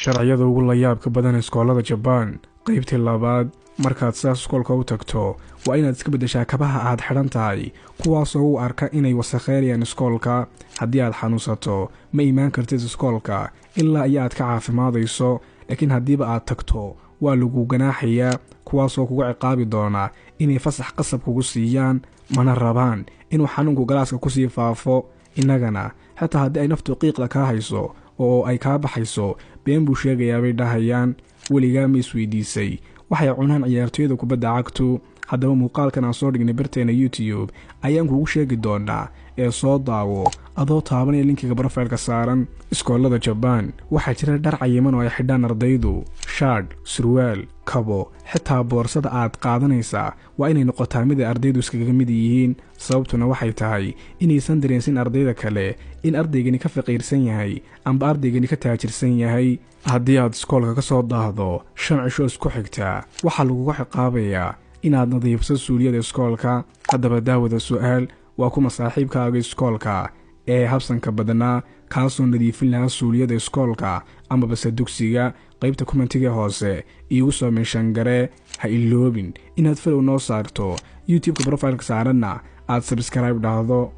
Sharciyada ugu layaabka badan iskoolada Jabaan, qaybtii labaad. Markaad sidaas iskoolka u tagto, waa inaad iska beddeshaa kabaha aad xidhan tahay, kuwaasoo u arka inay wasakheynayaan iskoolka. Haddii aad xanuunsato, ma imaan kartid iskoolka ilaa iyo aad ka caafimaadayso, laakiin haddiiba aad tagto waa lagu ganaaxayaa, kuwaasoo kugu ciqaabi doona inay fasax qasab kugu siiyaan. Mana rabaan inuu xanuunku galaaska kusii faafo. Innagana xitaa haddii ay naftu qiiqda kaa hayso oo ay kaa baxayso, been buu sheegayaa bay dhahayaan. Weligaa ma isweydiisay waxay cunaan ciyaartooyada kubadda cagtu? Haddaba muuqaalkan aan soo dhignay barteena YouTube ayaan kugu sheegi doonaa, ee soo daawo adoo taabanaya linkiga profile-ka saaran. Iskoolada Jabaan waxaa jira dhar cayiman oo ay xidhaan ardaydu: shaadh, surwaal, kabo, xitaa boorsada aad qaadanaysaa waa inay noqotaa mid ay ardaydu iskaga mid yihiin. Sababtuna waxay tahay inaysan dareensin ardayda kale in ardaygani ka faqiirsan yahay amba ardaygani ka taajirsan yahay. Haddii aad iskoolka ka soo daahdo 5 cisho isku xigta, waxaa lagugu ciqaabayaa inaad nadiifso suuliyada iskoolka. Haddaba daawada, su-aal: waa kuma saaxiibkaaga iskoolka ee habsanka badnaa, kaasoo nadiifin lahaa suuliyada iskoolka amabase dugsiga? Qaybta comment-iga hoose iigu soo meeshangaree. Ha iloobin inaad follow noo saarto YouTube-ka profile-ka saaranna aad subscribe dhahdo.